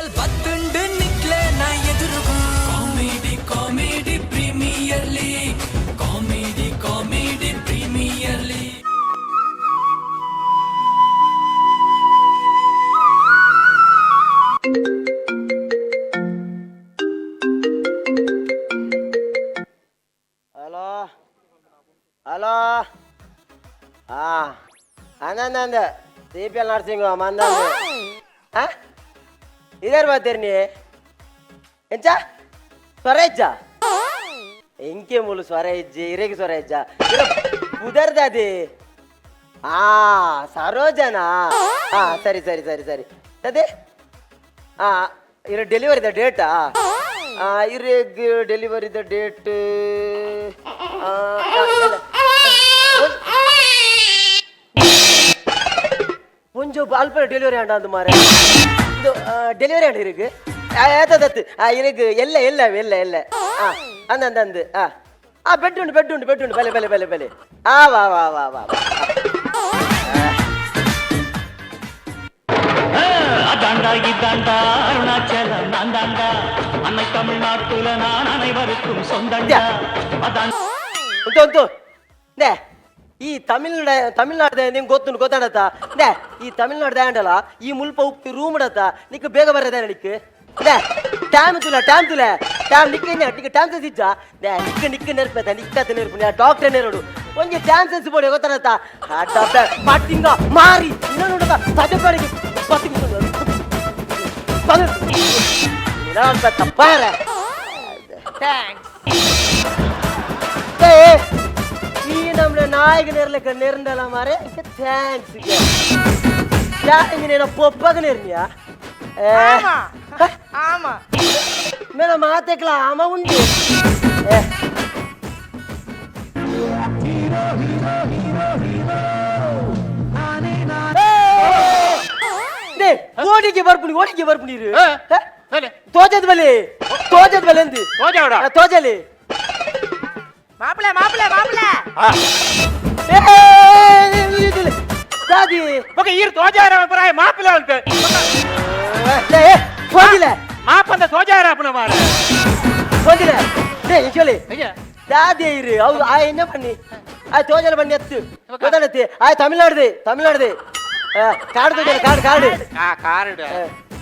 IPL ಬತ್ತುಂಡು ನಿಕ್ಲೆ ನಾ ಎದುರುಗು. Comedy comedy premier league, comedy comedy premier league. Hello hello. ആ അന്നു സി പി എൽ നർസിംഗ് ಮಂದ. ಆ ಇದಾರು ಬರ್ತೀರಿ ನೀ? ಎಂಚ ಸ್ವರ ಇಜ್ಜ? ಎಂಕೆ ಮೂಲು ಸ್ವರ ಇಜ್ಜಿ? ಇರೆಗೆ ಸ್ವರ ಇಜ್ಜ? ಪುದರ್ದಾದಿ. ಆ ಸರೋಜನಾ? ಆ ಸರಿ ಸರಿ ಸರಿ ಸರಿ. ಅದೇ ಆ ಇರ ಡೆಲಿವರಿದ ಡೇಟಾ? ಆ ಇರೆಗ್ ಡೆಲಿವರಿದ ಡೇಟ್ ಒಂಜಿ ಅಲ್ಪ ಡೆಲಿವರಿ ಆಂಡ ಅಂದು ಮಾರೆ. ಇದು ಡೆಲಿವರಿ ಆಂಡ ಇರೆಗ್ ಆತದತ್ತು. ಆ ಇರೆಗ್ ಎಲ್ಲ ಎಲ್ಲ ಎಲ್ಲ ಎಲ್ಲ. ಆ ಅಂದ ಅಂದ ಅಂದು. ಆ ಆ ಬೆಡ್ ಉಂಟು, ಬೆಡ್ ಉಂಟು, ಬೆಡ್ ಉಂಟು. ಬಲೆ ಬಲೆ ಬಲೆ ಬಲೆ. ಆ ವಾ ವಾ ವಾ ವಾ. அதாண்டா இதாண்டா அருணாச்சலம் நான் தாண்டா, அன்னை தமிழ்நாட்டுல நான் அனைவருக்கும் சொந்தண்டா, அதான். ಉಂಟು ಉಂಟು. ನೇ ಈ ತಮಿಳ್ನಾಡ ತಮಿಳ್ನಾಡ್ದ ನಿಂಗೆ ಗೊತ್ತುಂಟು, ಗೊತ್ತಾಡತ್ತ? ನೇ ಈ ತಮಿಳ್ನಾಡ್ದ ಆಂಡಲ ಈ ಮುಲ್ಪ ಉಪ್ಪಿ ರೂಮ್ ಡತ್ತ. ನಿಕ್ ಬೇಗ ಬರದ ನಿಕ್. ನೇ ಟೈಮ್ ತುಲ, ಟೈಮ್ ತುಲ, ಟೈಮ್ ನಿಕ್ ನಿಕ್ ಟೈಮ್ ಸೆನ್ಸ್ ಇಜ್ಜಾ? ನೇ ನಿಕ್ ನಿಕ್ ನೆರ್ಪೆತ ನಿಕ್ಕತ್ತ ನೆರ್ಪು. ಡಾಕ್ಟರ್ ನೆರಡು ಒಂಜಿ ಟೈಮ್ ಸೆನ್ಸ್ ಬೋಡಿ, ಗೊತ್ತಾಡತ್ತ? ಪಟ್ಟಿಂಗ ಮಾರಿ ಇನ್ನೊಂದು ತಜಪಡಿಗೆ ಪತ್ತಿಂಗ ತಪ್ಪಾರ. Thanks. ಏ ಈ ನಮ್ನ ನಾಯಿಗೆ ನೇರ್ಲೆಕ್ಕ ನೇರ್ಂಡಲ ಮಾರೆ. Thanks. ಇಂಜಿನ ಪೊಪ್ಪಗ ನೇರ್ನಿಯಾ? ಆಮಾ. ಆಮಾ. ಮೇಡ ಮಾತೆಕ್ಲ ಆಮ ಉಂಡು. ಏ ಓಡಿಗೆ ಬರ್ಪುನಿ, ಓಡಿಗೆ ಬರ್ಪುನಿ. ತೋಜದ ಬಲೆ, ತೋಜದ ಬಲೆ ಅಂದು. ತೋಜಾವಡ? ತೋಜಲಿ. ಮಾಪ್ಲೆ ಮಾಪ್ಲೆ ಮಾಪ್ಲೆ. ದಾದಿ. ಬೊಕ ಈರ್ ತೋಜಾರ ಪರಾಯ ಮಾಪಿಲ ಉಂಟು. ಹೋಗಿಲ್ಲ. ಮಾಪಂದ ತೋಜಾರ ಅಪ್ಪನ ಮಾರ. ಹೋಗಿಲ್ಲ. ಡೇ ಇಂಚೋಲಿ ದಾದಿ ಇರು. ಅವು ಆ ಎನ್ನ ಬನ್ನಿ, ಆ ತೋಜಲ ಬನ್ನಿ ಎತ್ತು ಗೊತ್ತಾಡತ್ತಿ. ಆ ತಮಿಳ್ನಾಡ್ದೆ, ತಮಿಳ್ನಾಡ್ದೆ ಕಾಡು ತೋಜಲ, ಕಾಡು ಕಾಡು. ಆ ಕಾರ್ಡ್,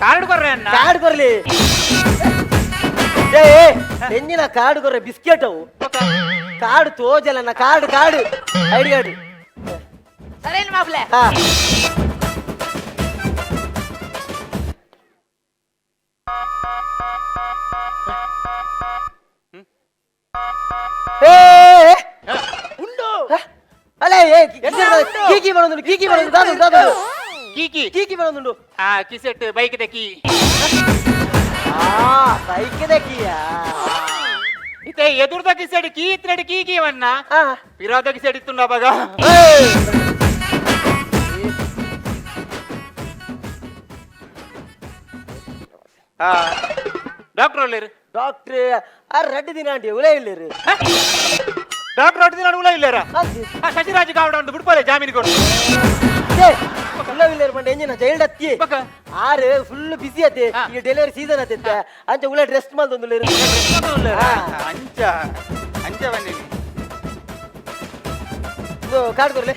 ಕಾರ್ಡ್ ಕೊರ್ರೆ ಅನ್ನ. ಕಾಡು ಕೊರ್ಲಿ. ಏ ಎಂಜಿನ ಕಾಡು ಕೊರ್ರೆ? ಬಿಸ್ಕೆಟ್ ಅವು. ಕಾಡು ತೋಜಲನ್ನ, ಕಾಡು ಕಾಡು, ಐಡಿ ಕಾರ್ಡ್. ಸರೇನು ಮಾಪ್ಲೆ. ಹಾ ಏ ಉಂಡು. ಅಲ್ಲ, ಏ ಕೀಕಿ ಬರೋದುಂಡು, ಕೀಕಿ ಬರೋದು. ದಾದು ದಾದು. ಕೀಕಿ. ಕೀಕಿ ಬರೋದುಂಡು. ಆ ಕಿಸೆಟ್ ಬೈಕ್ ದ ಕೀ. ಆ ಬೈಕ್ ಕೀಯಾ? ಇತ್ತೆ ಎದುರ್ದ ಕಿಸೆಟ್ ಕೀ ಇತ್ತರೆಡ್ ಕೀ ಕೀ ವನ್ನ. ಆ ಪಿರಾದ ಕಿಸೆಟ್ ಇತ್ತುಂಡ ಬಗ. ಆ ಡಾಕ್ಟರ್ ಒಲ್ಲೇರು? ಡಾಕ್ಟ್ರ್ ಆ ರಡ್ಡು ದಿನ ಆಂಟಿ ಉಲೇ ಇಲ್ಲೇರು. ಡಾಕ್ಟರ್ ಅಡ್ಡು ದಿನ ಉಲ ಇಲ್ಲೇರ? ಅಂದು. ಆ ಶಶಿರಾಜ್ ಕಾವಡ ಉಂಟು, ಬಿಡ್ಪಾಲೆ ಜಾಮೀನು ಕೊಡು. ಉಲ್ಲ ಇಲ್ಲೇರು ಪಂಡ ಎಂಜಿನ ಜೈಲ್ಡ್ ಅತ್ತಿ. ಬೊಕ? ಆರು ಫುಲ್ ಬಿಸಿ ಅತ್ತೆ. ಈಗ ಡೆಲಿವರಿ ಸೀಸನ್ ಅತ್ತೆ, ಅಂಚ ಉಲ್ಲ ರೆಸ್ಟ್ ಮಲ್ತೊಂದುಲ್ಲೇರು. ಆ. ಅಂಚ ಅಂಚ ಬಂದಿನಿ. ಇದು ಕಾರ್ಡ್ ಕೊರ್ಲೆ.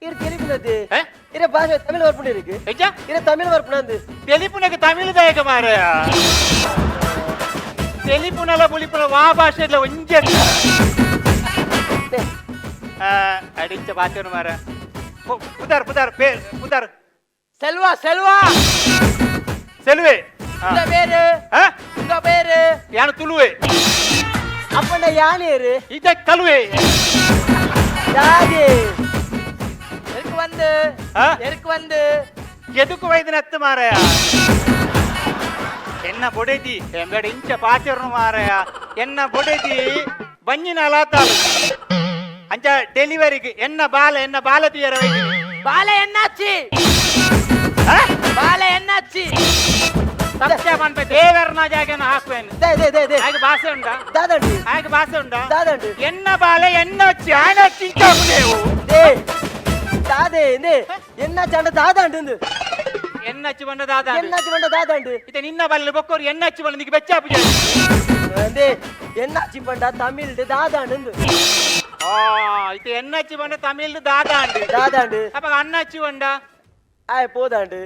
ಇರು ತೆಲಿಪಿನದ್ದು. ಏ? ಇರ ಭಾಷೆ ತಮಿಳ್ ಬರ್ಪುಂಡು ಇருக்கு. ಎಂಚ? ಇರ ತಮಿಳ್ ಬರ್ಪುಂಡು. ತೆಲಿಪುನಗೆ ತಮಿಳು ದಾಯಕ ಮಾರಾಯ. ತೆಲಿಪುನಲ ಬುಲಿಪುನ ವಾ ಭಾಷೆ ಇಲ್ಲ ಒಂಜೆ. ಅಡಿಂಚ ಬಾತೇನು ಮಾರ. ಪುದಾರ್ ಪುದಾರ್ ಪೇರ್ ಪುದಾರ್? ಸೆಲ್ವಾ ಸೆಲ್ವಾ. ಸೆಲ್ವೆ. ಉಂಗ ಬೇರು? ಆ? ಉಂಗ ಬೇರು? ಯಾನು ತುಳುವೆ. ಅಪ್ಪಂಡ ಯಾನೇರು? ಇದ ಕಲುವೆ. ಯಾದೆ? ಎರ್ಕ್ வந்து. ಆ? ಎರ್ಕ್ வந்து. ಎದುಕು ವೈದ್ಯನ ಹತ್ತು ಮಾರಾಯ. ಎನ್ನ ಬೊಡೆದಿ ಎಂಬೇಡ ಇಂಚ ಪಾಚರ್ನು ಮಾರಾಯ. ಎನ್ನ ಬೊಡೆದಿ ಬಂಜಿನ ಅಲಾತಾಳು. ಅಂಚ ಡೆಲಿವರಿಗೆ ಎನ್ನ ಬಾಲ, ಎನ್ನ ಬಾಲ ತೀಯರ ವೈದ್ಯನಿ. ಬಾಲೆ ಎನ್ನಾಚಿ? ಆ? ಬಾಲೆ ಎನ್ನಾಚಿ? ಸತ್ಯ ಪನ್ಪೆ ದೇವರನ ಜಾಗನ ಹಾಕುವೇನು. They they they they. ಆಗ ಭಾಷೆ ಉಂಟಾ? ದಾದಂಡಿ. ಆಗ ಭಾಷೆ ಉಂಟಾ? ದಾದಂಡಿ. ಎನ್ನ ಬಾಲೆ ಎನ್ನ ಚಾನ ಚಿಂಚಾಪುನೇವು. They ದಾದೆ ನೇ ಎನ್ನ ಚಂಡ ದಾದಂಡು. ಎನ್ನಚ್ಚು ಬಂಡ ದಾದ. ಎನ್ನಾಚಿ ಬಂಡ ದಾದಂಡು. ಇತ್ತೆ ನಿನ್ನ ಬಾಲೆ ಬೊಕ್ಕೋರು ಎನ್ನಚ್ಚು ಬಂಡ ನಿಗೆ ಬೆಚ್ಚಾಪು. they ಎನ್ನಾಚಿ ಬಂಡ ತಮಿಳ್ ದಾದಾಂಡು. ಆ ಇತ್ತೆ ಎನ್ನಚ್ಚು ಬಂಡ ತಮಿಳ್ ದಾದಾಂಡು. ದಾದಾಂಡು. ಅಪ್ಪ ಅಣ್ಣಚ್ಚು ಬಂಡ. ಆಯ್ ಪೋದಾಂಡು.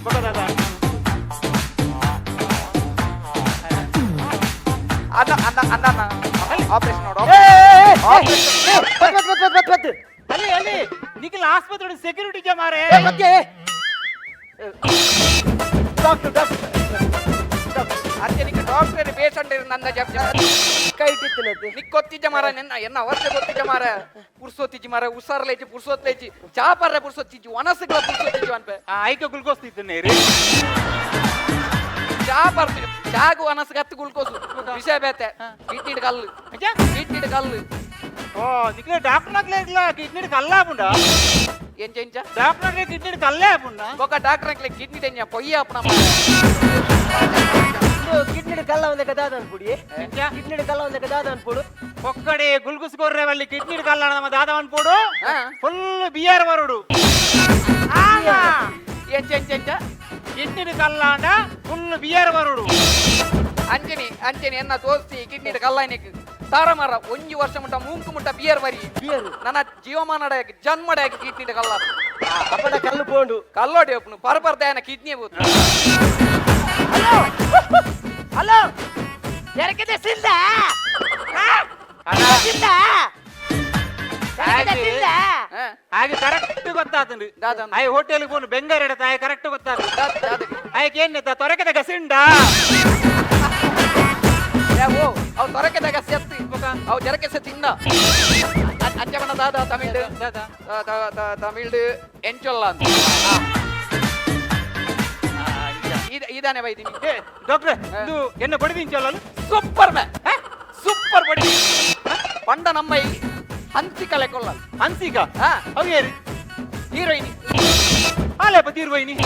ಬೊಕ್ಕ ದಾದ. ಅಣ್ಣ ಅಣ್ಣ ಅಣ್ಣ ಅಣ್ಣ, ಆಪರೇಷನ್ ನೋಡು. ಏ, ಏ, ಏ, ಏ, ಏ, ಪತ್ ಪತ್ ಪತ್ ಪತ್ ಪತ್. ಅಲ್ಲಿ ಅಲ್ಲಿ ನಿಖಿಲ್ ಆಸ್ಪತ್ರೆ ಸೆಕ್ಯೂರಿಟಿ ಮಾರೆ. ಏ, ಮತ್ತೆ ಏ. Doctor doctor doctor. ಅತ್ತೆ ನಿಕ್ಕ ಡಾಕ್ಟರ್ ಪೇಷಂಟ್ ನಂದ ಜಪ್ ಜಪ್. ಕೈ ಇಟ್ಟಿತ್ತಿನತ್ತೆ. ನಿಕ್ ಗೊತ್ತಿಜ್ಜ ಮಾರ, ನಿನ್ನ ಎನ್ನ ಅವಸ್ಥೆ ಗೊತ್ತಿಜ್ಜ ಮಾರ. ಪುರ್ಸೊತ್ತಿಜ್ಜಿ ಮಾರ, ಹುಷಾರ್ಲೇಜಿ ಪುರ್ಸೊತ್ಲೇಜಿ, ಚಾ ಪರ್ರೆ ಪುರ್ಸೊತ್ತಿಜ್ಜಿ, ಒಣಸುಗಳ ಪುರ್ಸೊತ್ತಿಜ್ಜಿ ಅನ್ಪೆ. ಐಕ ಗ್ಲುಕೋಸ್ ತಿಂತೇನೆ ರೀ. ಚಾ ಪರ್ತು ಚಾಗು ಒಣಸುಗತ್ತು ಗ್ಲುಕೋಸ್ ವಿಷಯ ಬೇತೆ. ಕಿಡ್ನಿಡ್ ಕಲ್ಲು, ಕಿಡ್ನಿಡ್ ಕಲ್ಲು. ಓ ನಿಖಿಲ್ ಡಾಕ್ಟರ್ ನಕ್ಲೆ ಇಲ್ಲ ಕಿಡ್ನಿ ಕಲ್ಲಾಪುಂಡ. ಎಂಚ ಎಂಚ? ಡಾಕ್ಟರ್ ನಕ್ಲೆ ಕಿಡ್ನಿ ಕಲ್ಲೇ ಆಪುಂಡ. ಬೊಕ ಡಾಕ್ಟರ್ ಕಿಡ್ನಿ ಟೆಂಜ ಪೊಯ್ಯ ಅಪ್ಪಣ. ಇದು ಕಿಡ್ನಿ ಕಲ್ಲ ಒಂದಕ್ಕೆ ದಾದ ಅನ್ಪುಡಿ. ಎಂಚ? ಕಿಡ್ನಿ ಕಲ್ಲ ಒಂದಕ್ಕೆ ದಾದ ಅನ್ಪುಡು. ಒಕ್ಕಡೆ ಗುಲ್ಗುಸ್ ಕೊರ್ರೆ ವಲ್ಲಿ ಕಿಡ್ನಿ ಕಲ್ಲ ನಮ್ಮ ದಾದವನ್ ಪೋಡು. ಹಾ. Full beer ವರುಡು. ಎಂಚ ಎಂಚ ಎಂಚ? ಕಿಡ್ನಿ ಕಲ್ಲಾಂಡ ಫುಲ್ ಬಿಯರ್ ವರುಡು. ಅಂಜನಿ ಅಂಜನಿ, ಎನ್ನ ದೋಸ್ತಿ ಕಿಡ್ನಿ ಕಲ್ಲಾಯ್ನಿಕ್ ತಾರ ಮಾರ ಒಂಜಿ ವರ್ಷ ಮುಟ್ಟ ಮೂಂಕು ಮುಟ್ಟ ಬಿಯರ್ ಬರಿ. ಬಿಯರ್. ನನ್ನ ಜೀವಮಾನಡ ಜನ್ಮಡ ಕಿಡ್ನಿ ಕಲ್ಲ. ಅಪ್ಪಡ ಕಲ್ಲು ಪೋಂಡು. ಕಲ್ಲೋಡಿ ಒಪ್ಪನು ಪರಪರ ದಯನ ಕಿಡ್ನಿ ಬೋದು. Hello, ಎರಕದೆ Silva. ಸಿಲ್ಲ. ಹಾಗೆ ಕರೆಕ್ಟ್ ಗೊತ್ತಾತಂದು. ದಾದ. ಆಯ್ ಹೋಟೆಲ್ ಪೋನು ಬೆಂಗಾರ ಎಡತ ಆಯ್ ಕರೆಕ್ಟ್ ಗೊತ್ತಾತು. ಆಯ್ಕೆ ಏನ್ ತೊರಕದ ಗಸಿಂಡ. ಓ ಅವು ತೊರಕೆದಾಗ ಸೆತ್ತು, ಅವು ಜರಕೆ ಸೆತ್ತು ತಿಂದ. ಅಂಚಮನ ದಾದ ತಮಿಳ್? ದಾದ. ತಮಿಳ್ ಎಂಚೊಲ್ಲ ಅಂತ ಇದಾನೆ ಬೈದಿನಿ. ಏ ಡಾಕ್ಟ್ರೆ, ಇದು ಎನ್ನ ಬಡಿದಿಂಚಲ್ಲ. ಸೂಪರ್ ಮ್ಯಾನ್, ಸೂಪರ್ ಬಡಿ ಪಂಡ ನಮ್ಮ ಈ ಹಂಸಿ ಕಲೆ ಕೊಲ್ಲ. ಹನ್ಸಿಗ? ಹಾ. ಅವು ಏರಿ? ಹೀರೋಯಿನಿ. ಆಲೆ ಬದಿರ್ವೈನಿ.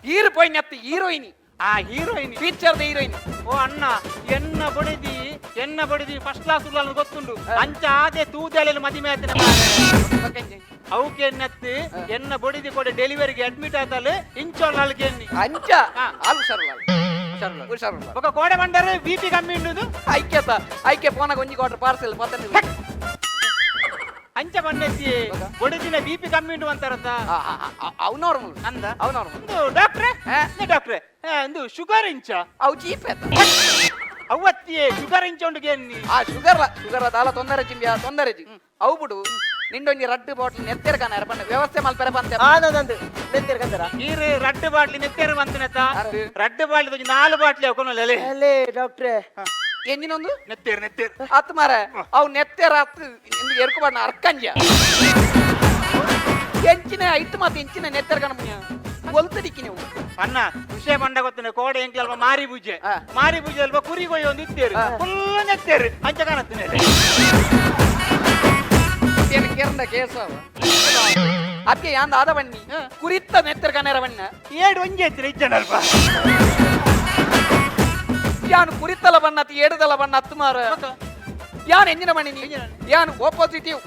ಹೀರು ಪೋಯಿನಿ ಅತ್ತ ಹೀರೋಯಿನಿ. ಆ ಹೀರೋಯಿನ್. ಪಿಕ್ಚರ್ದ ಹೀರೋಯಿನ್. ಓ ಅಣ್ಣ, ಎನ್ನ ಬಡಿದಿ ಎನ್ನ ಬಡಿದಿ ಫಸ್ಟ್ ಕ್ಲಾಸ್ ಉಲ್ಲ ಗೊತ್ತುಂಡು. ಅಂಚ ಆದೆ ತೂದೆಲೆಲ್ಲ ಮದಿಮೆ ಆಯ್ತಿನ. ಅವಕ್ಕೆ ಎನ್ನತ್ತು ಎನ್ನ ಬಡಿದಿ ಕೊಡೆ ಡೆಲಿವರಿಗೆ ಅಡ್ಮಿಟ್ ಆತಲ್ಲ ಇಂಚೋಲ್ ನಾಲ್ಕು ಎನ್ನಿ. ಅಂಚ. ಹಾ. ಆಲ್ ಹುಷಾರುಲ್ಲ, ಹುಷಾರುಲ್ಲ. ఒక ಕೋಡೆ ಬಂಡರೆ ಬಿ ಪಿ ಕಮ್ಮಿ ಉಂಡುದು. ಐಕ್ಯತ ಐಕ್ಯ ಪೋನಾಗ ಒಂಜಿ ಕ್ವಾರ್ಟರ್ ಪಾರ್ಸೆಲ್ ಪತ್ತಂದು. ಅಂಚ ಬಂಡೆತ್ತಿ ಬಡಿದಿನ ಬಿ ಪಿ ಕಮ್ಮಿ ಉಂಡು ಅಂತಾರತ್ತ. ಅವು ನಾರ್ಮಲ್. ಅಂದ. ಅವು ನಾರ್ಮಲ್. ಒಂದು ಡಾಕ್ಟ್ರೆ. ಹಾ? ಡಾಕ್ಟ್ರೆ, ಒಂದು ಶುಗರ್ ಇಂಚ? ಅವು ಚೀಪ್ ಆತ. ಅವತ್ತಿಯೇ ಶುಗರ್ ಇಂಚ ಉಂಡು ಎನ್ನಿ. ಆ ಶುಗರ್ ಶುಗರ್ ದಾಲ ತೊಂದರೆ ಚಿಂಬಿಯ ತೊಂದರೆ ಜಿ. ಅವು ಬಿಡು, ನಿಂಡೊಂಜಿ ರಡ್ಡು ಬಾಟ್ಲ್ ನೆತ್ತೆರ್ ಕಾನ ಪಂಡ ವ್ಯವಸ್ಥೆ ಮಲ್ಪೆರೆ ಪಂತೆ. ಆನಂದ್ ನೆತ್ತಿರ್ಕಂತಾರ. ನೀರು ರಡ್ಡು ಬಾಟ್ಲಿ ನೆತ್ತೇರು ಬಂತನೆತ್ತ. ಅರ್ದು. ರಡ್ಡು ಬಾಟ್ಲಿ ಒಂಜಿ ನಾಲು ಬಾಟ್ಲಿ ಹಾಕೊನಲ್ಲ. ಅಲ್ಲೇ ಡಾಕ್ಟ್ರೆ. ಎಂಜಿನೊಂದು? ನೆತ್ತೇರು ನೆತ್ತೇರು. ಅತ್ ಮಾರ, ಅವು ನೆತ್ತೆರ ಅತ್ ಎರ್ಕು ಬಾಡ್ನ ಅರ್ಕಂಜ ಎಂಚಿನ ಐಟ್ ಮಾತು ಎಂಚಿನ ನೆತ್ತೆರ್ ಕಣ ಮುನಿಯ ಒಲ್ತಡಿಕ್ಕಿ ನೀವು. ಅಣ್ಣ, ವಿಷಯ ಬಂಡ ಗೊತ್ತನೆ ಕೋಡೆ ಎಂಕ್ಲ ಅಲ್ಪ ಮಾರಿ ಪೂಜೆ. ಹಾ. ಮಾರಿ ಪೂಜೆ ಅಲ್ಪ ಕುರಿ ಕೊಯ್ಯ ಒಂದು ಇತ್ತೇರು. ಹಾ. ಫುಲ್ ನೆತ್ತೇರು ಅಂಚ ಕಾಣತ್ತೇನೆ. ಕೇರಂದ ಕೇಸ ಅದಕ್ಕೆ ಯಾಂದ ಆದ ಬನ್ನಿ ಕುರಿತ ನೆತ್ತೆರ್ ಕಣರ ಬಣ್ಣ. ಏಡು ಒಂಜಿ ಎತ್ತಿರ ಇಜ್ಜನ ಅಲ್ಪ. ಯಾನು ಕುರಿತಲ ಬಣ್ಣ ಅತ್ ಏಡುದಲ ಬಣ್ಣ ಅತ್ತು ಮಾರ. ಯಾನ್ ಎಂಜಿನ ಬಣ್ಣಿ ನೀ ಯಾನ್ ಒಪೋಸಿಟಿವ್.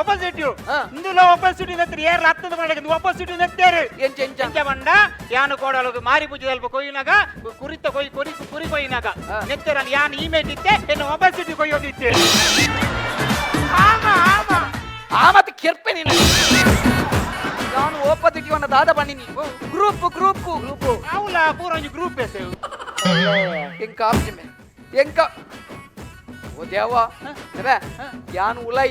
ಆಪೋಸಿಟ್. ಹಾ. ಇಂದುಲ ಆಪೋಸಿಟ್ ನೆತ್ತರು ಏರ್ ಹತ್ತದ ಮಾಡಕ್ಕೆ ಆಪೋಸಿಟ್ ನೆತ್ತೇರು. ಎಂಚ ಎಂಚ? ಎಂಚ ಬಂಡ ಯಾನು ಕೋಡಲು ಮಾರಿ ಪೂಜೆ ಅಲ್ಪ ಕೊಯ್ಯಿನಾಗ ಕುರಿತ ಕೊಯ್ ಕುರಿ ಕುರಿ ಕೊಯ್ಯಿನಾಗ ಹಾ. ನೆತ್ತೆರ ಯಾನ್ ಈ ಮೇಟಿತ್ತೆ ಎನ್ನು ಆಪೋಸಿಟ್ ಕೊಯ್ಯೋದಿತ್ತೆ. ಆಮ ಆಮ. ಆ ಮತ್ತೆ ಕೆರ್ಪೆ ನೀನು ಯಾನು ಓಪೋಸಿಟಿವ್ ಅನ್ನ ದಾದ ಬನ್ನಿ ನೀ ಗ್ರೂಪ್ ಗ್ರೂಪ್. ಗ್ರೂಪು. ಅವಲ ಪೂರ ಒಂಜಿ ಗ್ರೂಪ್ ಎಸೆವು. ಎಂಕ ಆಪ್ಜಿಮೆ ಎಂಕ ಓ ದೇವ ಅದೇ ಯಾನು ಉಲೈ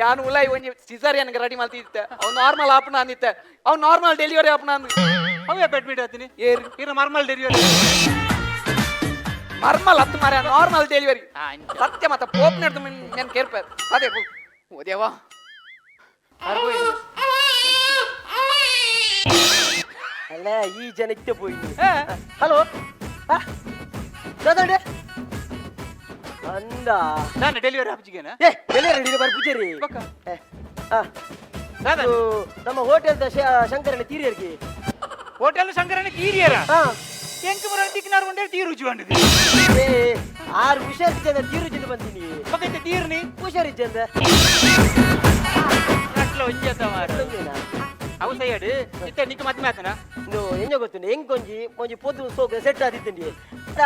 ಯಾನು ಉಲೈ ಒಂಜಿ ಸಿಸರಿಯನ್ ರೆಡಿ ಮಲ್ತಿದ್ದೆ. ಅವ್ ನಾರ್ಮಲ್ ಆಪಣ ಅಂದಿತ್ತೆ, ಅವ್ ನಾರ್ಮಲ್ ಡೆಲಿವರಿ ಆಪಣ ಅಂದ್. ಅವೇ ಅಡ್ಮಿಟ್ ಆತೀನಿ. ಏರ್? ಇರ ಮರ್ಮಲ್ ಡೆಲಿವರಿ. ಮರ್ಮಲ್ ಹತ್ತು ಮಾರ, ನಾರ್ಮಲ್ ಡೆಲಿವರಿ. ಹಾ, ಇಂಚ. ಸತ್ಯ ಮತ್ತ ಪೋಪ್ ನಡೆದು నేను ಕೇರ್ಪೆ ಅದೇ ಓ ದೇವ. ಅಲ್ಲ, ಈ ಜನ ಇತ್ತೆ ಪೋಯಿ. ಹಲೋ, ದಾದಂಡೆ ಅಂದ. ನಾನು ಡೆಲಿವರಿ ಆಪುಜಿಗೇನ? ಏ, ಡೆಲಿವರಿ ರೆಡಿ ಬರ್ ಪೂಜಾರಿ. ಬೊಕ್ಕ? ಏ, ಆ, ದಾದ? ಇದು ನಮ್ಮ ಹೋಟೆಲ್ ಶಂಕರನ ತೀರಿಯರ್ಗೆ. ಹೋಟೆಲ್ ಶಂಕರನ ತೀರಿಯರ. ಹಾ. ಎಂಕ್ ಮುರ ತಿಕ್ನಾರ್ ಉಂಡೆ ತೀರುಜಿ ಬಂದಿದೆ. ಏ, ಆರು ಹುಷಾರಿದ್ದೆ, ತೀರುಜಿಂದ ಬಂತೀನಿ. ಬೊಕ್ಕ ತೀರ್ನಿ? ಹುಷಾರಿದ್ದೆ. ಅಟ್ಲ ಒಂಜಿ ಮಾರ. ಅವು ಸೈಯಡ್ ಇತ್ತೆ ನಿಕ್ ಮದ್ಮೆ ಆತನ? ಇಂದು ಎಂಜ ಗೊತ್ತುಂಡು, ಎಂಕ್ ಒಂಜಿ ಒಂಜಿ ಪೊದ್ದು ಸೋಕು ಸೆಟ್ ಆದಿತ್ತಂಡಿ.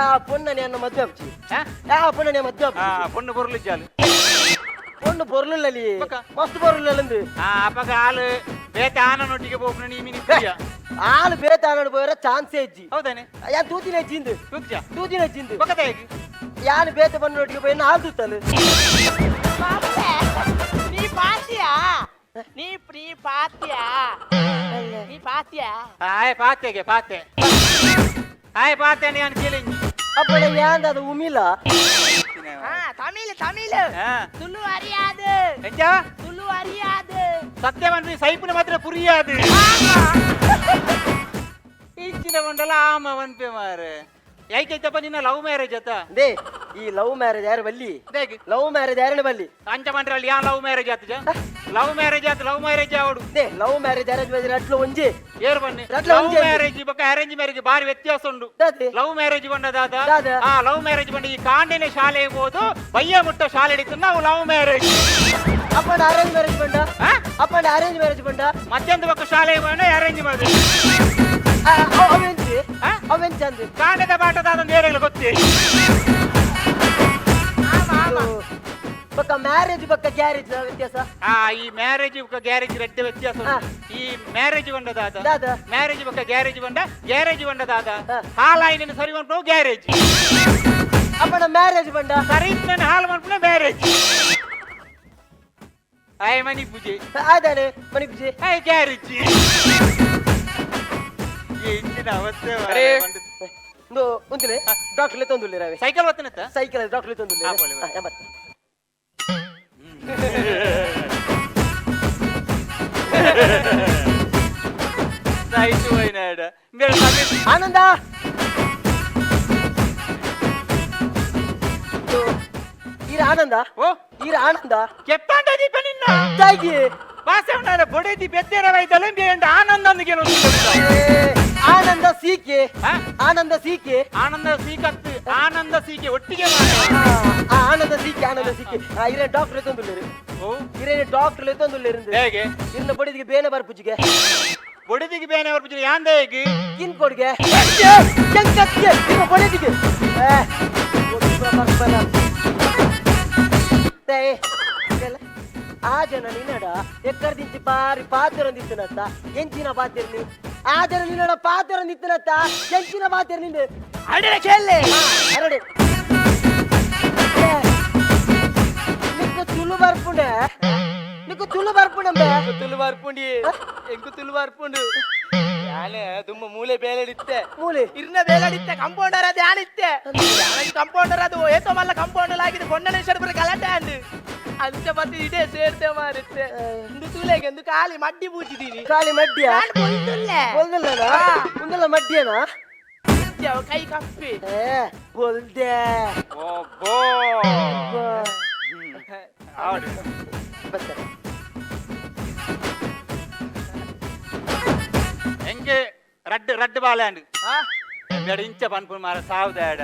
ಆ ಪೊಣ್ಣನೆ ಅನ್ನ ಮದ್ವೆ ಆಪ್ಚಿ. ಆ ಪೊಣ್ಣನೆ ಮದ್ವೆ ಆ ಆಪ್ಚಿ. ಪೊಣ್ಣು ಬೊರ್ಲು ಜಾಲು. ಪೊಣ್ಣು ಪೊರ್ಲುಲ್ಲಲಿ. ಬೊಕ್ಕ? ಮಸ್ತ್ ಪೊರ್ಲುಲ್ಲಂದು. ಆ ಅಪಗ ಆಲು ಬೇತೆ ಆನನೊಟ್ಟಿಗೆ ಪೋಪುನ ನೀ ಮಿನಿ ಪ್ರಿಯ. ಆಳು ಬೇತೆ ಆನಡು ಪೋಯರ ಚಾನ್ಸ್ ಇಜ್ಜಿ. ಹೌದಾನೆ? ಯಾನ್ ತೂತಿನ ಹೆಚ್ಚಿಂದು. ತೂತ್ಜ? ತೂತಿನ ಹೆಚ್ಚಿಂದು. ಬೊಕ್ಕ ದಾಯೆಗ್? ಯಾನ್ ಬೇತೆ ಪೊಣ್ಣನೊಟ್ಟಿಗೆ ಪೋಯಿನ ಆಳು ತೂತಲು. ಮಾಮಲೆ, ನೀ ಪಾತಿಯಾ? ನೀ ನೀ ಪಾತಿಯಾ? ನೀ ಪಾತಿಯಾ? ಆಯ್ ಪಾತೆಗೆ ಪಾತೆ, ಆಯ್ ಪಾತೆ ನಾನು ಕೇಳಿಂಜಿ. ಅಪ್ಪಡ ಯಾಂದ ಅದು ಉಮಿಲ. ಆ, தமிழ் தமிழ். ಆ. துளு அறியாது. ಎಂಜ? துளு அறியாது. ಸತ್ಯ ಸೈಪುನ ಮಾತ್ರ ಪುರಿயாது. ಇಂಚಿನ ಮಂಡಲ ಆಮ ವನ್ಪೆ ಮಾರೆ. ಐಕೈತಪ್ಪ, ನಿನ್ನ ಲವ್ ಮ್ಯಾರೇಜ್ ಆತ? They, ಈ ಲವ್ ಮ್ಯಾರೇಜ್ ಯಾರು ಬಲ್ಲಿ. ದೇಗ್? ಲವ್ ಮ್ಯಾರೇಜ್ ಯಾರನ್ನ ಬಲ್ಲಿ. ಅಂಚ ಮಂಡ್ರಲ್ಲಿ ಯಾನ್ ಲವ್ ಮ್ಯಾರೇಜ್ ಆತಜ? ಲವ್ ಮ್ಯಾರೇಜ್ ಆತ, ಲವ್ ಮ್ಯಾರೇಜ್ ಆವಡು. They, love marriage arrange marriage ಅಟ್ಲು ಒಂಜಿ. ಏರ್ ಬನ್ನಿ. ರಟ್ಲ ಲವ್ ಒಂಜಿ. ಮ್ಯಾರೇಜ್ ಬೊಕ್ಕ ಅರೇಂಜ್ ಮ್ಯಾರೇಜ್ ಬಾರಿ ವ್ಯತ್ಯಾಸ ಉಂಡು. ದಾದೆ? ಲವ್ ಮ್ಯಾರೇಜ್ ಬಂಡ ದಾದ? ದಾದ? ಆ ಲವ್ ಮ್ಯಾರೇಜ್ ಬಂಡ ಈ ಕಾಂಡೆನೆ ಶಾಲೆಗೆ ಹೋದು ಬಯ್ಯ ಮುಟ್ಟ ಶಾಲೆ ಹಿಡಿತು ನಾವು ಲವ್ ಮ್ಯಾರೇಜ್. ಅಪ್ಪನ ಅರೇಂಜ್ ಮ್ಯಾರೇಜ್ ಬಂಡ? ಆ? ಅಪ್ಪನ ಅರೇಂಜ್ ಮ್ಯಾರೇಜ್ ಬಂಡ? ಮಧ್ಯಾಹ್ನದ ಬೊಕ್ಕ ಶಾಲೆಗೆ ಬಂಡ ಅರೇಂಜ್ ಮಾಡಿ. ಅವೆಂಚಿ? ಆ? ಅವೆಂಚಿ ಅಂದು? ಕಾಂಡದ ಪಾಠದ ನೇರಗಳು ಗೊತ್ತೇ. ಬೊಕ್ಕ ಮ್ಯಾರೇಜ್ ಬೊಕ್ಕ ಗ್ಯಾರೇಜ್ ವ್ಯತ್ಯಾಸ? ಆ ಈ ಮ್ಯಾರೇಜ್ ಬೊಕ್ಕ ಗ್ಯಾರೇಜ್ ರೆಡ್ಡ ವ್ಯತ್ಯಾಸ ಉಂಟು. ಆ. ಈ ಮ್ಯಾರೇಜ್ ಬಂಡ ದಾದ? ದಾದ? ಮ್ಯಾರೇಜ್ ಬೊಕ್ಕ ಗ್ಯಾರೇಜ್ ಬಂಡ, ಗ್ಯಾರೇಜ್ ಬಂಡ ದಾದ? ಆ. ಹಾಲಾಯಿನ ಸರಿ ಮನ್ಪು ಗ್ಯಾರೇಜ್. ಅಪ್ಪನ ಮ್ಯಾರೇಜ್ ಬಂಡ? ಸರಿ ಇತ್ತು ಹಾಲು ಮನ್ಪುನ ಮ್ಯಾರೇಜ್. ಆಯ್ ಮನಿ ಪೂಜೆ. ಆದಾನೆ ಮಣಿ ಪೂಜೆ. ಆಯ್ ಗ್ಯಾರೇಜ್ ಇಂಚಿನ ಅವಸ್ಥೆ. ಅರೆ. ಇಂದು ಉಂತಿಲೆ ಡಾಕ್ಟರ್ ತಂದುಲ್ಲೆ ರಾವೆ. ಸೈಕಲ್ ಒತ್ತನತ್ತ? ಸೈಕಲ್ ಡಾಕ್ಟರ್ ತಂದುಲ್ಲೆ. ಆ, ಬೋಲೆ, ಬೋಲೆ. ರೈಟ್ ಹೋಯ್ನಾಡ ಮೇರೆ ತಮಿಳ್. ಆನಂದ ಈರ ಆನಂದ. ಓ. ಈರ ಆನಂದ. ಕೆಪ್ಪಾಂಡ ದೀಪ ನಿನ್ನ. ಜಾಗಿ. ಬಾಸೆ ಉಂಡಾಲ ಬೊಡೆದಿ ಬೆದ್ದೇರ ವೈದಲೆ ಬೇಂಡ ಆನಂದ ಅಂದಿಗೆ. ಆನಂದ ಸೀಕೆ. ಆ? ಆನಂದ ಸೀಕೆ. ಆನಂದ ಸೀಕತ್ತು, ಆನಂದ ಸೀಕೆ ಒಟ್ಟಿಗೆ ಮಾಡು. ಆ, ಆನಂದ ಸೀಕೆ, ಆನಂದ ಸೀಕೆ. ಇರೇ ಡಾಕ್ಟರ್ ತಂದುಲ್ಲೇರು. ಓ. ಇರೇ ಡಾಕ್ಟರ್ ತಂದುಲ್ಲೇರು. ಹೇಗೆ? ಇರ್ನ ಬಡಿದಿಗೆ ಬೇನೆ ಬರ್ಪುಜಿಗೆ. ಬೊಡೆದಿಗೆ ಬೇನೆ ಅವ್ರ ಯಾಂದ ಹೇಗೆ? ಕಿನ್ ಕೊಡ್ಗೆ ಕೆಂಕತ್ತಿಗೆ ಇರ್ನ ಬಡಿದಿಗೆ. ಏ, ಒಟ್ಟು ಬರ್ಪನ. ಏ, ಇದೆಲ್ಲ, ಆ ಜನ ನಿನ್ನಡ ಎಕ್ಕರ್ದಿಂಚಿ ಬಾರಿ ಪಾತಿರೊಂದಿತ್ತನತ್ತ, ಎಂಚಿನ ಪಾತಿರ್ನಿ? ಆ ಜನ ನಿನ್ನಡ ಪಾತಿರೊಂದಿತ್ತನತ್ತ, ಎಂಚಿನ ಪಾತಿರ್ ನಿಂದು? ಅಡಿರ ಕೇಳಿ. ಅರಡೆ. ಏ, ನಿಕ್ಕು ತುಳು ಬರ್ಪುಂಡೆ, ನಿಕ್ಕು ತುಳು ಬರ್ಪುಂಡೆ. ತುಳು ಬರ್ಪುಂಡಿ, ಎಂಕು ತುಳು ಬರ್ಪುಂಡು. ಯಾನೆ ತುಂಬ ಮೂಲೆ ಬೇಲಡಿತ್ತೆ. ಮೂಲೆ? ಇರ್ನ ಬೇಲಡಿತ್ತೆ, ಕಂಪೌಂಡರ್ ಅದು ಯಾನಿತ್ತೆ. ಕಂಪೌಂಡರ್ ಅದು ಏತೋ ಮಲ್ಲ ಕಂಪೌಂಡರ್ ಆಗಿದೆ. ಪೊಣ್ಣನ ಬರ ಗಲಾಟೆ ಅಂದು ಅಂಚ ಮತ್ತೆ ಇದೇ ಸೇರ್ತೆ ಮಾರಿತ್ತೆ. ಇಂದು ತುಲೆಗೆ ಎಂದು ಖಾಲಿ ಮಡ್ಡಿ ಪೂಜಿದೀನಿ. ಖಾಲಿ ಮಡ್ಡಿಯ? ನಾನು ಬೊಲ್ದುಲ್ಲೆ. ಬೊಲ್ದಿಲ್ಲನಾ? ಉಂದಲ್ಲ ಮಡ್ಡಿಯನಾ? ಅವ ಕೈ ಕಪ್ಪಿ. ಏ, ಬೊಲ್ದೆ. ಒಬ್ಬೋ ಆಡು. ಬತ್ತ. ಎಂಕೆ ರಡ್ಡು ರಡ್ಡು ಬಾಲೆ ಅಂಡ್ ಬೇಡ ಇಂಚ ಪನ್ಪು ಮಾರ ಸಾವುದಾಡ.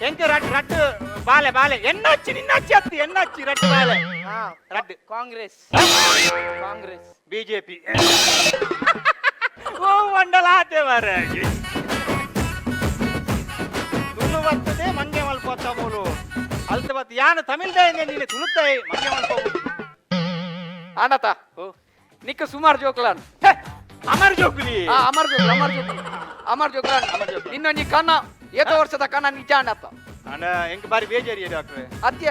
ಎಂಕೆ ರಡ್ಡು ರಡ್ಡು ಬಾಲೆ ಬಾಲೆ ಎನ್ನಾಚಿ ನಿನ್ನಾಚಿ ಅತ್ತು ಎನ್ನಾಚಿ ರಡ್ಡು ಬಾಲೆ ರಡ್ಡು. ಕಾಂಗ್ರೆಸ್, ಕಾಂಗ್ರೆಸ್. ಬಿಜೆಪಿ. ಓ ಮಂಡಲ ಆತೆ ಮಾರ. ತುಳು ಬರ್ತದೆ ಮಂಗೆ ಮಲ್ಪೋತ ಮೂಲು ಅಲ್ತ ಬತ್ತ ಯಾನ ತಮಿಳ್ದ ನೀನು ತುಳುತ್ತಾಯಿ ಮಂಗೆ ಮಲ್ಪ. ಆಂಡತ ನಿಕ್ಕ ಸುಮಾರು ಜೋಕ್ಲಾನ್. ಅಮರ್ ಜೋಕುಲಿ. ಆ, ಅಮರ್ ಜೋಕ್ಲ, ಅಮರ್ ಜೋಕ್ಲ, ಅಮರ್ ಜೋಕ್ಲಾನ್. ನಿನ್ನೊಂಜಿ ಕನ್ನ ಏತೋ ವರ್ಷದ ಕನ್ನ ನಿಜ ಅಂಡತ್ತ. ಅಣ್ಣ, ಎಂಕ್ ಬಾರಿ ಬೇಜಾರಿಯೇ ಡಾಕ್ಟ್ರೆ. ಅತ್ಯ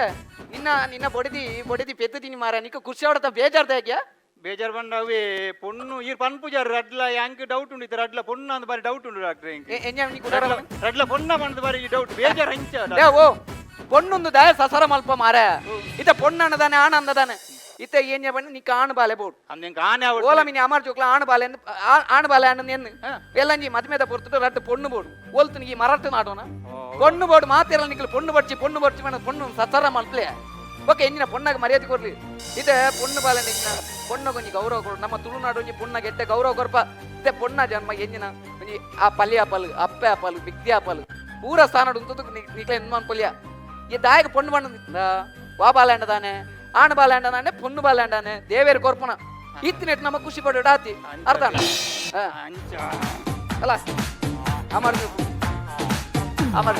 ನಿನ್ನ ನಿನ್ನ ಬೊಡಿದಿ ಬೊಡಿದಿ ಪೆದ್ದುದೀನಿ ಮಾರ. ನಿಕ್ಕ ಖುಷಿ ಆಡತ ಬೇಜಾರ್ದ ಹೇಗೆ? ಬೇಜಾರ್ ಬಂಡವೇ ಪೊಣ್ಣು ಈರ್ ಪನ್ಪುಜಾರು ರಡ್ಲ. ಯಾಂಕ್ ಡೌಟ್ ಉಂಡು ಇತ್ತ ರಡ್ಲ ಪೊಣ್ಣು ಅಂದ್ ಬಾರಿ ಡೌಟ್ ಉಂಡು ಡಾಕ್ಟ್ರೆ ಎಂಕ್. ಎಂಜ ನೀ ಕುಡರ? ರಡ್ಲ ಪೊಣ್ಣ ಬಂದ್ ಬಾರಿ ಡೌಟ್, ಬೇಜಾರ್ ಹಂಚ. ಲೇ ಓ, ಪೊಣ್ಣೊಂದು ದಾಯ ಸಸರ ಮಲ್ಪ ಮಾರ. ಇತ ಪೊಣ್ಣಣ್ಣದಾನೆ ಆನಂದದಾನೆ. ಇತ್ತ ಏನ್ಯ ಬಣ್ಣ ನಿಕ್ಕ ಆಣ್ ಬಾಲೆ ಬೋಡು. ಅಂದ್ ಎಂಕ್ ಆನೆ ಆವಡ್. ಓಲ ಮಿನಿ ಅಮರ್ ಜೋಕ್ಲ ಆಣ್ ಬಾಲೆ ಆಣ್ ಬಾಲೆ ಅಣ್ಣ ಎನ್ನು ಎಲ್ಲಂಜಿ ಮದ್ಮೆದ ಪೊರ್ತುಡು ರಡ್ಡು ಪೊಣ್ಣು ಬೋಡು. ಓಲ್ತು ಈ ಮರಾಠ ನಾಡೋಣ ಪೊಣ್ಣು ಬೋಡು ಮಾತಿರಲ್ಲ. ನಿಕ್ಕಲು ಪೊಣ್ಣು ಬಡ್ಚಿ ಪೊಣ್ಣು ಬಡ್ಚಿ ಮಾಡ ಪೊಣ್ಣು ಸಸರ ಮಲ್ಪ್ಲೆ. ಓಕೆ, ಎಂಜಿನ ಪೊಣ್ಣಗೆ ಮರ್ಯಾದೆ ಕೊರ್ಲಿ. ಇದೆ ಪೊಣ್ಣು ಬಾಲೆ ಎಂಜಿನ ಪೊಣ್ಣ ಕೊಂಜಿ ಗೌರವ ಕೊಡು. ನಮ್ಮ ತುಳುನಾಡು ಒಂಜಿ ಪೊಣ್ಣ ಗೆಟ್ಟೆ ಗೌರವ ಕೊರ್ಪ. ಇತ್ತೆ ಪೊಣ್ಣ ಜನ್ಮ ಎಂಜಿನ ಒಂಜಿ ಆ ಪಲ್ಯ ಆಪಲ್ ಅಪ್ಪೆ ಆಪಲ್ ಬಿಗ್ದಿ ಆಪಲ್ ಪೂರ ಸ್ಥಾನ ಉಂತುದು ನಿಕ್ಲೆ ಎನ್ಮಾನ್ ಪೊಲಿಯ ಈ ದಾಯಕ ಪೊಣ್ಣು ಬಣ್ಣ ವಾ ಬಾಲಾಂಡ ತಾನೆ ಆಣ್ ಬಾಲಾಂಡ ನಾನೆ ಪೊಣ್ಣು ಬಾಲಾಂಡಾನೆ ದೇವೇರು ಕೊರ್ಪುನ ಇತ್ತಿನೆಟ್ ನಮ್ಮ ಖುಷಿ ಪಡ ಆತಿ ಅರ್ಥ ಅಂಚ ಅಲ್ಲ ಅಮರ್ ಅಮರ್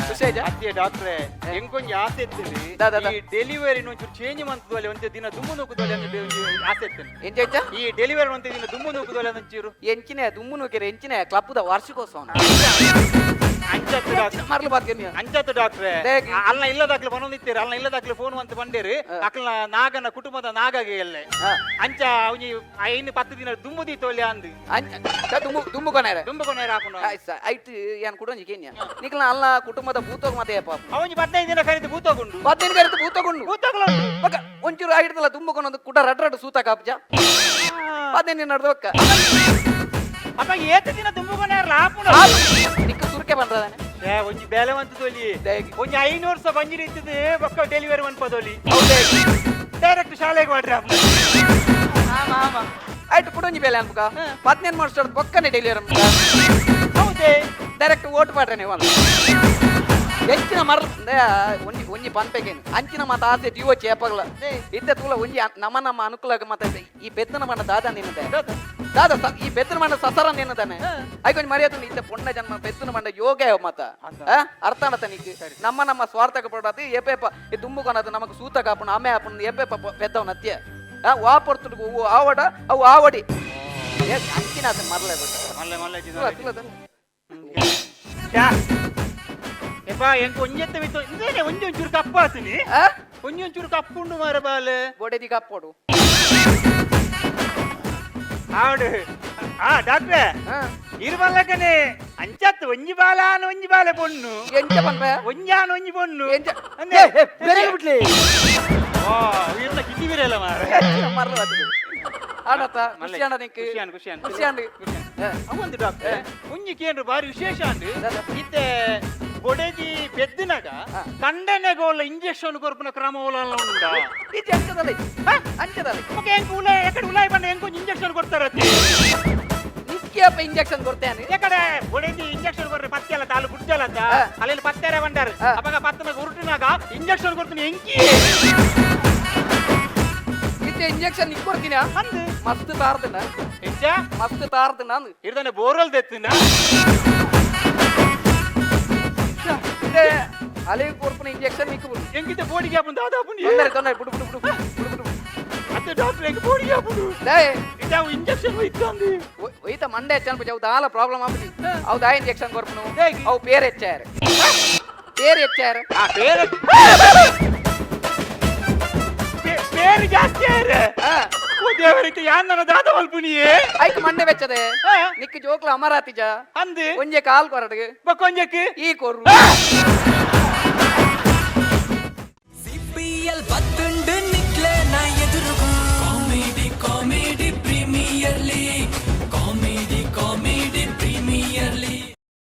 ಖುಷಿ ಆಯ್ತಾ ಅತ್ತೆ ಡಾಕ್ಟ್ರೆ ಎಂಕೊಂಜಿ ಆಸೆ ಇತ್ತು ದಾ, ದಾ, ದಾ. ಈ ಡೆಲಿವರಿ ಒಂಚೂರು ಚೇಂಜ್ ಮಂತದಲ್ಲಿ ಒಂತೆ ದಿನ ದುಮ್ಮು ನೂಕುದೋಲೆ ಅಂತ ಒಂಜಿ ಆಸೆ ಇತ್ತು ಎಂಚ ಈ ಡೆಲಿವರಿ ಒಂತೆ ದಿನ ದುಮ್ಮು ನೂಕುದೋಲೆ ಅಂತ ಒಂಚೂರು ಎಂಚಿನ ದುಮ್ಮು ನೂಕೆರೆ ಎಂಚಿನ ಕ್ಲಬ್ದ ವಾರ್ಷಿಕೋತ್ಸವ ಅಂಚತ್ತು ಡಾಕ್ಟ್ರೆ ಮರ್ಲು ಬಾತ್ಗೆ ಅಂಚತ್ತು ಡಾಕ್ಟ್ರೆ ದೇಗಿ. ಅಲ್ಲ ಇಲ್ಲದಾಕ್ಲು ಬನೊಂದಿತ್ತೀರಿ ಅಲ್ಲ ಇಲ್ಲದಾಕ್ಲು ಫೋನ್ ಅಂತ ಬಂಡೇರಿ ಅಕ್ಲ ನಾಗನ ಕುಟುಂಬದ ನಾಗಾಗೆ ಎಲ್ಲೆ ಅಂಚ ಅವನಿ ಐನು 10 ದಿನ ದುಮ್ಮು ದೀತೋಲೆ ಅಂದು ದುಮ್ಮು ದುಮ್ಮು ಕೊನೆರೆ ದುಂಬು ಕೊನೇರ ಹಾಕುನ ಐಟ್ ಏನ್ ಕುಡೊಂಜಿ ಕೇನ್ಯ ನಿಕ್ಲ ಅಲ್ಲ ಕುಟುಂಬದ ಭೂತೋಗ ಮತ್ತೆ ಪಾಪ ಅವನಿ 15 ದಿನ ಕರೀತು ಭೂತೋಗುಂಡು 15 ಕರಿತು ಭೂತಗೊಂಡು ಭೂತೋಗ್ಲ ಬೊಕ ಒಂಚೂರು ಐಡ್ದಲ್ಲ ದುಮ್ಮು ಕೊನೊಂದು ಕುಟ ರಡ್ ರಡ್ ಸೂತ ಕಾಪ್ಜ 15 ದಿನ ನಡ್ದು ಒಕ್ಕ ಅಪ್ಪ ಏತ ದಿನ ದುಂಬು ಕೊನೇರ ಹಾಪುನ ನಿಕ್ಕ ಸುರ್ಕೆ ಬಂದ್ರದಾನೆ ಏ ಒಂಜಿ ಬೇಲೆ ಮಂತದೊಲಿ ದೇಗಿ. ಒಂಜಿ 500 ವರ್ಷ ಬಂಜಿರಿ ಇತ್ತದ ಬೊಕ್ಕ ಡೆಲಿವರಿ ಮನ್ಪದೊಲಿ ಹೌದೇ ಡೈರೆಕ್ಟ್ ಶಾಲೆಗೆ ಮಾಡ್ರಿ ಅಪ್ಪ ಆಮ ಆಮ ಐಟ್ ಕುಡೊಂಜಿ ಬೇಲೆ ಅನ್ಬುಕ 15 ವರ್ಷ ಬೊಕ್ಕನೆ ಡೆಲಿವರಿ ಅನ್ಬುಕ ಹೌದೇ ಡೈರೆಕ್ಟ್ ಓಟ್ ಪಾಡ್ರೆ ನೀವು ಹೆಚ್ಚಿನ ಮರ ಒಂಜಿ ಒಂಜಿ ಪನ್ಪೆಗೇನು ಅಂಚಿನ ಮಾತ ಆಸೆ ಜೀವ ಚೇಪಗ್ಲ ಇದ್ದ ತೂಲ ಒಂಜಿ ನಮ್ಮ ನಮ್ಮ ಅನುಕೂಲ ಮಾತ ಈ ಪೆದ್ದನ ಮಣ್ಣ ದಾದ ನಿನ್ನದೆ ದಾದ ಈ ಪೆದ್ದನ ಮಣ್ಣ ಸಸರ ನಿನ್ನದಾನೆ ಐಕೊಂಜಿ ಮರ್ಯಾದೆ ಇದ್ದ ಪೊಣ್ಣ ಜನ್ಮ ಪೆದ್ದನ ಮಣ್ಣ ಯೋಗ ಮಾತ ಅರ್ಥ ಅಣತ ನಿಕ್ ನಮ್ಮ ನಮ್ಮ ಸ್ವಾರ್ಥಕ್ಕೆ ಪಡಾತಿ ಏಪೇಪ ಈ ದುಂಬುಕೊನದು ನಮಕ್ ಸೂತ ಕಾಪುಣ ಆಮೆ ಆಪುಣ ಏಪೇಪ ಪೆದ್ದವನ ಅತ್ಯ ವಾ ಪೊರ್ತುಡು ಆವಡ ಅವು ಆವಡಿ ಅಂಚಿನ ಅದು ಮರಲೆ ಮಲ್ಲೆ ಮಲ್ಲೆ ತುಲ ತುಲ ತುಲ. ಯಪ್ಪ ಎಂಕ್ ಒಂಜೆತ್ತ ಮಿತ್ತು ಇಂದೇನೆ ಒಂಜಿ ಒಂಚೂರು ಕಪ್ಪಾತಿನಿ ಆ? ಒಂಜಿ ಒಂಚೂರು ಕಪ್ಪುಂಡು ಮಾರ ಬಾಲೆ ಬೊಡೆದಿ ಕಾಪೋಡು ಆಡು ಆ ಡಾಕ್ಟ್ರೆ ಹಾ ಇರುಮಲ್ಲಕನೆ ಅಂಚತ್ತು ಒಂಜಿ ಬಾಲಾನ ಒಂಜಿ ಬಾಲೆ ಪೊಣ್ಣು ಎಂಚ ಪನ್ಪೆ ಒಂಜಾನ ಒಂಜಿ ಪೊಣ್ಣು ಎಂಚ ಅಂದೆ ಬೇರೆ ಬಿಟ್ಲಿ ಓ ಇರ್ನ ಕಿಟ್ಟಿ ಬಿರಲ್ಲ ಮಾರ ಮರ್ಲ ಆಡತ್ತ ಖುಷಿ ಅಣ್ಣ ನಿಂಕ್ ಖುಷಿಯಾನ್ ಖುಷಿಯಾನ್ ಖುಷಿ ಅಂಡ್ ಅವೊಂದು ಡಾಕ್ಟರ್ ಒಂಜಿ ಕೇಂದ್ರ ಬಾರಿ ವಿಶೇಷ ಅಂದು ಇತ್ತೆ ಬೊಡೆದಿ ಪೆದ್ದಿನಾಗ ಕಂಡನೆ ಗೋಲ ಇಂಜೆಕ್ಷನ್ ಕೊರ್ಪುನ ಕ್ರಮ ಓಲ ಉಂಡ ಇದು ಅಂಚದಲ್ಲಿ ಅಂಚದಲ್ಲಿ ಮಗ ಎಂಕ್ ಉಲಾಯ್ ಎಕಡೆ ಉಲಾಯ್ ಬಂಡ ಎಂಕ್ ಒಂಜಿ ಇಂಜೆಕ್ಷನ್ ಕೊಡ್ತಾರತ್ತೆ ನಿಕ್ಕಿಯಪ್ಪ ಇಂಜೆಕ್ಷನ್ ಕೊಡ್ತೇನೆ ಎಕಡೆ ಬೊಡೆದಿ ಇಂಜೆಕ್ಷನ್ ಕೊರ್ರೆ ಪತ್ತೆಲ್ಲ ತಾಲು ಗುಡ್ಜಲತ್ತ ಅಲ್ಲಿ ಪತ್ತೆರೆ ಬಂಡಾರು ಅವಾಗ ಪತ್ತನಾಗ ಉರುಟಿನಾಗ ಇಂಜೆಕ್ಷನ್ ಕೊಡ್ತೀನಿ ಎಂಕಿ ಇತ್ತೆ ಇಂಜೆಕ್ಷನ್ ನಿಕ್ ಕೊಡ್ತೀನಿ ಅಂದು ಮಸ್ತ್ ತಾರ್ದಿನ ಎಂಚ ಮಸ್ತ್ ತಾರ್ದಿನ ಇರ್ದಾನೆ ಬೋರಲ್ ದೆತ್ತಿನ ಇತ್ತೆ ಅಲೆ ಕೊರ್ಪುನ ಇಂಜೆಕ್ಷನ್ ನಿಕ್ ಬುಡು ಎಂಕಿತ ಬೋಡಿಗೆ ಹಾಪುಂಡು ದಾದಾ ಹಾಪುಂಡು ತೊಂದರೆ ತೊಂದರೆ ಬಿಡು ಬಿಡು ಬಿಡು ಬಿಡು ಬಿಡು ಅತ್ತೆ ಡಾಕ್ಟರ್ ಎಂಕ್ ಬೋಡಿಗೆ ಹಾಪುಂಡು ಡೇ ಇದಾವು ಇಂಜೆಕ್ಷನ್ ಒಯ್ತಂದು ಒಯ್ತ ಮಂಡೆ ಹೆಚ್ಚನ್ ಪೂಜೆ ಅವು ದಾಲ ಪ್ರಾಬ್ಲಮ್ ಆಪುಜಿ ಅವು ದಾ ಇಂಜೆಕ್ಷನ್ ಕೊರ್ಪುನು ಅವು ಪೇರ್ ಹೆಚ್ಚಾರ ಪೇರ್ ಹೆಚ್ಚಾರ ಆ ಬೇರೆ ಬೇರೆ ಜಾಸ್ತಿ ಆಯ್ರೆ ಹಾ ಓ ದೇವರಿಗೆ ಯಾನ್ ನನ್ನ ದಾದ ಮಲ್ಪುನಿಯೇ ಐಕ್ ಮಂಡೆ ಬೆಚ್ಚದೆ ನಿಕ್ ಜೋಕ್ಲ ಅಮರಾತಿಜ ಅಂದು ಒಂಜೆ ಕಾಲ್ ಕೊರಡು ಬಕ್ಕೊಂಜಕ್ಕೆ ಈ ಕೊರ್ರು ಸಿಪಿಎಲ್ ಬತ್ತ